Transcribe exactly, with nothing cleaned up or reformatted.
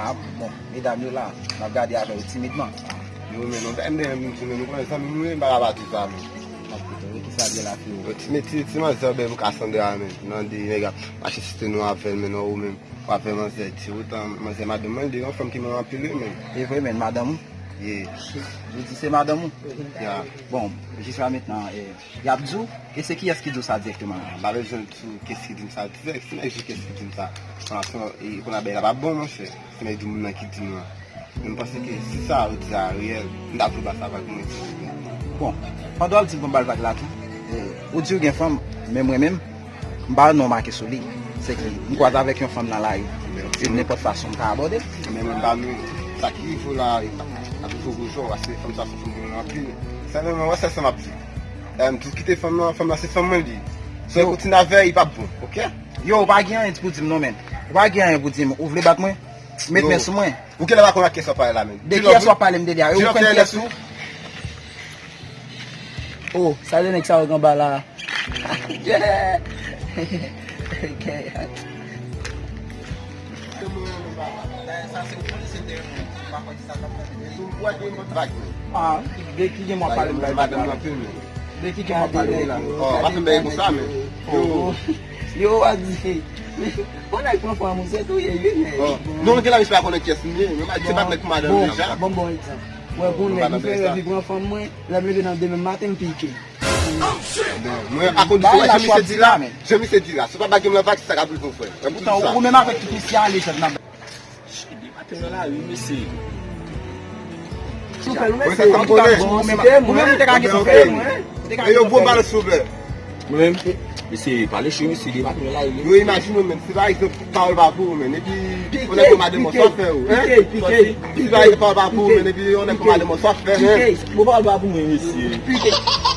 Ah, bon, medam yo la, n ap gade avè yo timidman. Yo, men, nou, men, men, men, nou konnen zanmi nou, men, pa ka pa di sa, men. Nan pito, yo, ki sa byen la, frero? Yo, ti, men, ti, ti manzè, ben, pou Cassandra, men, nan de nèg ap mache site nou avè l, men, nan ou, men, w ap fè manzè, ti, otan, manzè, madanm mwen, de yon fanm ki mwen anpil, men. E vre, men, madanm ou? Ye. Yo di se madanm ou? Ya. Bon, jiska mentnan, e, y ap di w, e se kiyès ki di w sa dirèkteman la? M pa bezwen di w kiyès ki di m sa dirèk, se nèg jis kiyès ki di m sa. Franchman, e, kounye a bagay la pa bon, monchè. Se nèg di moun nan ki di m lan. Men m panse ke si sa ou di a reyèl, m ta vle ba sa vag mwen di. Bon, pandan w ap di m pou m ba l vag la tou, e, ou di w gen fanm, men mwen menm, m pa wè non make sou li. Se ki, m kwaze avèk yon fanm nan lari. E nenpòt fason m ka abòde l. Men mwen m pa nou. Sa ki rive w la, ap rive w gwo jò, paske fanm sa se fanm mwen anpil. Sèlman, wè sèl sa m ap di. Em, tou kite fanm nan, fanm nan se fanm mwen li. Si w kontinye avè l, li p ap bon, oke? Yo, ou pa gen anyen pou di m non, men. Ou pa gen anyen pou di m. Ou vle bat mwen? Met men sou mwen. Ou genlè pa konn ak kiyès w ap pale la, men. De kiyès w ap pale m de li a? Ou konn kiyès ou? Oh, sa de nèg sa yo k anba la. Ah, de ki gen mwa pale m bay madanm nan? De ki gen mwa pale m la? Oh, pa fè m bagay konsa, men. Yo. Yo, w ap di. Bon, nèg pran fanm ou, se tou ye, wi, men. Oh, non, gen la misye pa konnen kiyès m ye, men se pa nèg pou madanm deja. Bon, bon, egzanp. Mwen, pou nèg, m fè rèv li pran fanm mwen, lè m leve nan demen maten, m pike. Mwen, a kondisyon, wè, jan misye di la, jan misye di la, si w pa ba gen mwen vag, se sa k ap rive w, frè. Poutan, ou menm avèk tout misye ale, jèn nan. Chede maten nan lari, mesye. Sou fè nou, mesye. Ou menm, ou te ka gen sou fè mwen. E yo bon balans sou fè. Mwen menm, mesye, pale cho, mesye, de maten nan lari. Yo imajine w menm, si pa egzanp, pawòl pa pou ou menm, epi konnen ke madanm ou sa fè ou, hein? Si pa egzanp, pawòl pa pou ou menm, epi konnen ke madanm ou sa fè, hein? Bon, pawòl pa pou mwen, mesye.